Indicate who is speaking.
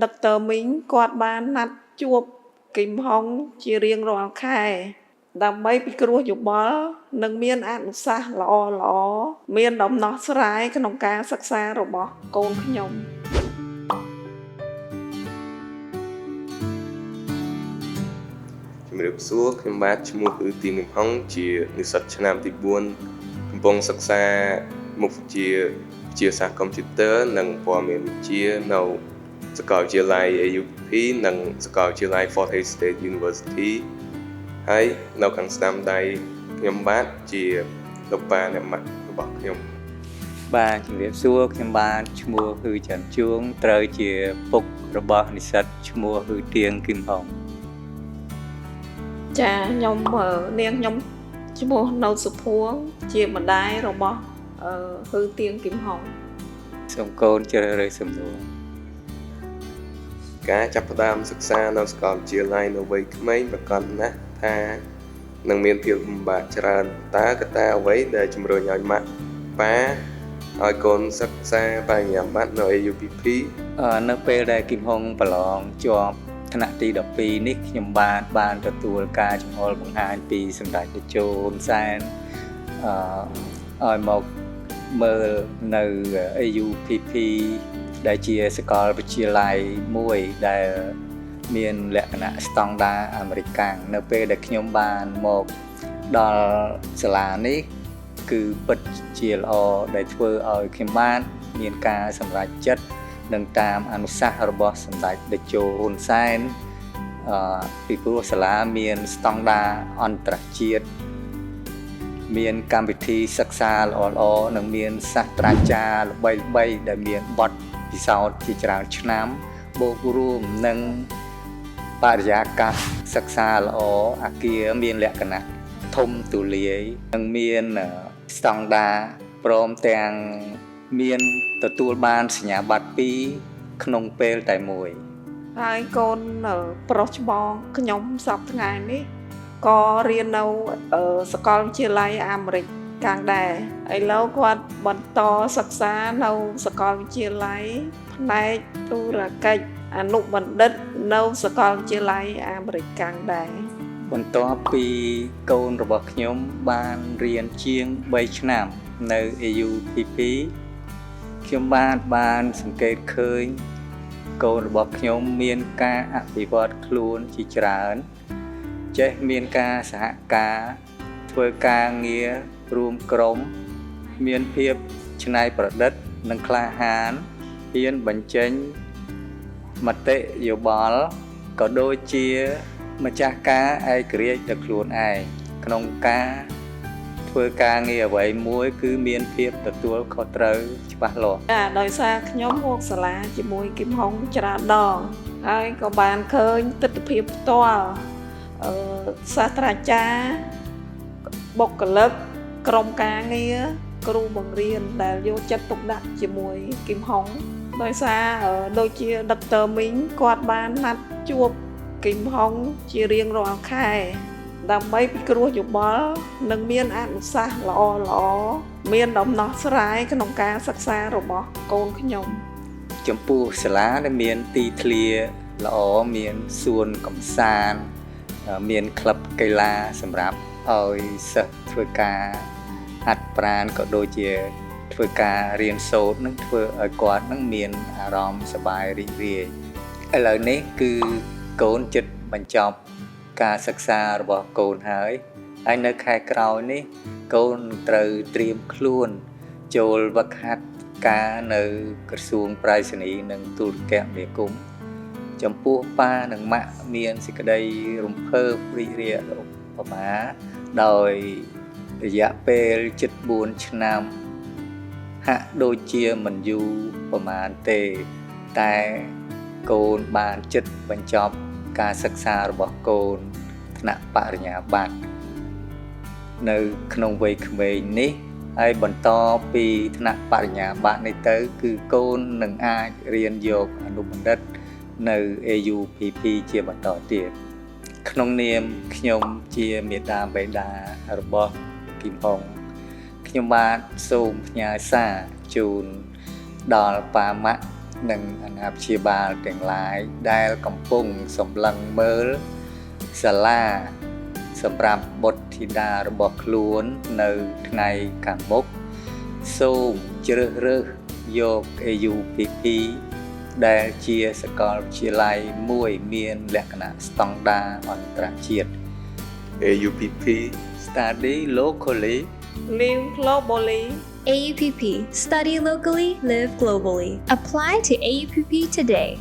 Speaker 1: ដុកទ័រមីងគាត់បានណាត់ជួបគីមហុងជារៀងរាល់ខែ ដើម្បីពិគ្រោះយោបល់និងមានអនុសាសន៍ល្អៗមានដំណោះស្រាយក្នុងការសិក្សារបស់កូនខ្ញុំ
Speaker 2: ជំរាបសួរខ្ញុំបាទឈ្មោះគឺទីងកំហុងជានិស្សិតឆ្នាំទី4កំពុងសិក្សាមុខវិជ្ជាវិទ្យាសាស្ត្រកុំព្យូទ័រនិងព័ត៌មានវិទ្យានៅសាកលវិទ្យាល័យ AUP និងសាកលវិទ្យាល័យ Fort Hays State University ហើយនៅខាងស្ដាំដៃខ្ញុំបាទជាលោកប៉ាអ្នកម៉ាក់របស់ខ្ញុំ
Speaker 3: បាទជំរាបសួរខ្ញុំបាទឈ្មោះហ៊ឺច័ន្ទជួងត្រូវជាពុករបស់និស្សិតឈ្មោះហ៊ឺទៀងគឹមហុង
Speaker 1: ចាខ្ញុំនាងខ្ញុំឈ្មោះនៅសុភួង ជាម្ដាយរបស់ហ៊ឺទៀងគឹមហុង
Speaker 3: សូមកូនជ្រើសរើសសំណួរ
Speaker 2: ការចាប់ផ្ដើមសិក្សានៅសាកលវិទ្យាល័យនៅវ័យក្មេងប្រាកដណាស់ថានឹងមានភាពលំបាកច្រើនតើកត្តាអ្វីដែលជំរុញឲ្យម៉ាក់ប៉ាឲ្យកូនសិក្សាបរិញ្ញាបត្រនៅ AUPP?
Speaker 3: នៅពេលដែលគឹមហុងប្រឡងជាប់ថ្នាក់ទី12នេះខ្ញុំបាទបានទទួលការចំអល់បង្ហាញពីសម្ដេចតេជោហ៊ុនសែនអឺឲ្យមកមើលនៅ AUPP ដែលជាសាកលវិទ្យាល័យមួយដែលមានលក្ខណៈស្តង់ដារអាមេរិកកាំងនៅពេលដែលខ្ញុំបានមកដល់សាលានេះគឺពិតជាល្អដែលធ្វើឲ្យខ្ញុំបានមានការសម្រេចចិត្តនិងតាមអនុសាសន៍របស់សម្ដេចតេជោហ៊ុនសែនពីព្រោះសាលាមានស្តង់ដារអន្តរជាតិមានកម្មវិធីសិក្សាល្អៗនិងមានសាស្ត្រាចារ្យល្បីៗដែលមានបទពិសោធន៍ជាច្រើនឆ្នាំបូករួមនឹងបរិយាកាសសិក្សាល្អអាគារមានលក្ខណៈធំទូលាយនិងមានស្តង់ដារព្រមទាំងមានទទួលបានសញ្ញាបត្រពីរក្នុងពេលតែមួយ
Speaker 1: ហើយកូនប្រុសច្បងខ្ញុំសប្តាហ៍ថ្ងៃនេះក៏រៀននៅសាកលវិទ្យាល័យអាមេរិកកាំងដែរឥឡូវគាត់បន្តសិក្សានៅសាកលវិទ្យាល័យផ្នែកធុរកិច្ចអនុបណ្ឌិតនៅសាកលវិទ្យាល័យអាមេរិកកាំងដែរ
Speaker 3: បន្ទាប់ពីកូនរបស់ខ្ញុំបានរៀនជាង3ឆ្នាំនៅ AUPP ខ្ញុំបានបានសង្កេតឃើញកូនរបស់ខ្ញុំមានការអភិវឌ្ឍខ្លួនជាច្រើន ចេះមានការសហការធ្វើការងាររួមក្រុម មានភាពច្នៃប្រឌិតនិងក្លាហានហ៊ានបញ្ចេញមតិយោបល់ក៏ដូចជាម្ចាស់ការឯករាជ្យដោយខ្លួនឯងក្នុងការធ្វើការងារអ្វីមួយគឺមានភាពទទួលខុសត្រូវច្បាស់លាស់
Speaker 1: ចាដោយសារខ្ញុំមកសាលាជាមួយគឹមហុងច្រើនដងហើយក៏បានឃើញទិដ្ឋភាពផ្ទាល់សាស្ត្រាចារ្យបុគ្គលិកក្រុមការងារគ្រូបង្រៀនដែលយកចិត្តទុកដាក់ជាមួយគឹមហុងដោយសារដូចជាដុកទ័រមីងគាត់បានណាត់ជួបគឹមហុងជារៀងរាល់ខែ ដើម្បីពិគ្រោះយោបល់និងមានអនុសាសន៍ល្អៗមានដំណោះស្រាយក្នុងការសិក្សារបស់កូនខ្ញុំ
Speaker 3: ចំពោះសាលាដែលមានទីធ្លាល្អមានសួនកំសាន្តមានក្លឹបកីឡាសម្រាប់ឲ្យសិស្សធ្វើការហាត់ប្រាណក៏ដូចជាធ្វើការរៀនសូត្រនឹងធ្វើឲ្យគាត់នឹងមានអារម្មណ៍សប្បាយរីករាយឥឡូវនេះគឺកូនជិតបញ្ចប់ការសិក្សារបស់កូនហើយហើយនៅខែក្រោយនេះកូនត្រូវត្រៀមខ្លួនចូលវឹកហាត់ការនៅក្រសួងប្រៃសណីយ៍និងទូរគមនាគមន៍ចំពោះប៉ានិងម៉ាក់មានសេចក្តីរំភើបរីករាយឧបមាដោយរយៈពេលជិត4ឆ្នាំហាក់ដូចជាមិនយូរប្រមាណទេ តែកូនបានជិតបញ្ចប់ការសិក្សារបស់កូនថ្នាក់បរិញ្ញាបត្រនៅក្នុងវ័យក្មេងនេះហើយបន្តពីថ្នាក់បរិញ្ញាបត្រនេះទៅ គឺកូននឹងអាចរៀនយកអនុបណ្ឌិតនៅ AUPP ជាបន្តទៀតក្នុងនាមខ្ញុំជាមាតាបិតារបស់គឹមហុងខ្ញុំបាទសូមផ្ញើសារជូនដល់ប៉ាម៉ាក់ និងអាណាព្យាបាលទាំងឡាយដែលកំពុងសម្លឹងមើលសាលាសម្រាប់បុត្រធីតារបស់ខ្លួននៅថ្ងៃខាងមុខសូមជ្រើសរើសយក AUPP ដែលជាសាកលវិទ្យាល័យមួយមានលក្ខណៈស្តង់ដារអន្តរជាតិ
Speaker 2: AUPP.
Speaker 3: Study locally.
Speaker 1: Live globally.
Speaker 4: AUPP. Study locally, live globally. Apply to AUPP today.